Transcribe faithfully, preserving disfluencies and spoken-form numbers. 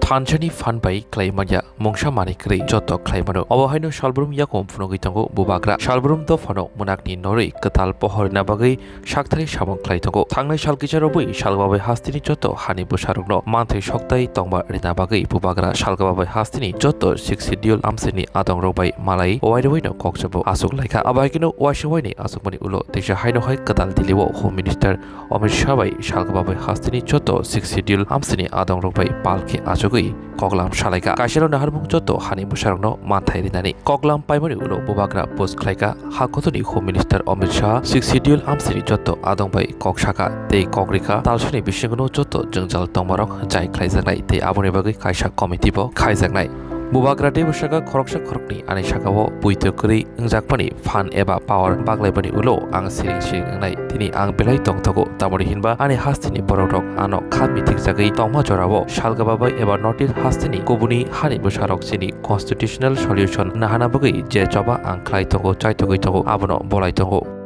Thansani phan bai khlai manya mungsa manwi kwrwi joto khlai mano. Obo haino salbrum yakum phunugwi tongo bubagra. Salbrum dophano mwnakni norwi kwtal pohor rina bagwi sakthari samung khlai tongo. Thangnai sal kicharo bui Salgababai hasteni joto hani bwsarokno manthai soktai tongma rina bagwi bubagra Salgababai hasteni joto Sixth Schedule amsini adongrok bai malai owairwino kokchabo aswk laikha. Abo hai kheno waisa waini aswkmani ulo teisa haino hai kwtal Delhi o Home Minister Amit Shah bai Salgababai hasteni joto Sixth Schedule amsini adongrok bai pal khe achugwi koklam salaikha. Kaisano naharmung joto hani bwsarokno manthai rinani koklam paimani ulo bubagra post khlaikha. Ha kotoni Home Minister Amit Shah Sixth Schedule amsini joto adong bai kok sakha tei kok rikha. Talsuni bisingono joto jwngjal tongmarok jai khlaijaknai tei aboni bagwi kaisa committee bo khaijaknai. Bubagra tei bwsaka khoroksa khoroknwi ani sakao puito kwrwi wngjakmani phan eba power baglaibani ulo ang siring siring wngnai. Tini ang belai tongthogo, tamoni hinba ani hasteni borokrok ano kha mithikjagwi tongma jorao Salgababai eba North East hasteni kubuni hani bwsarok chini constitutional solution nahana bagwi je choba ang khlai tongo, chaithogwi tongo, abono bolai tongo.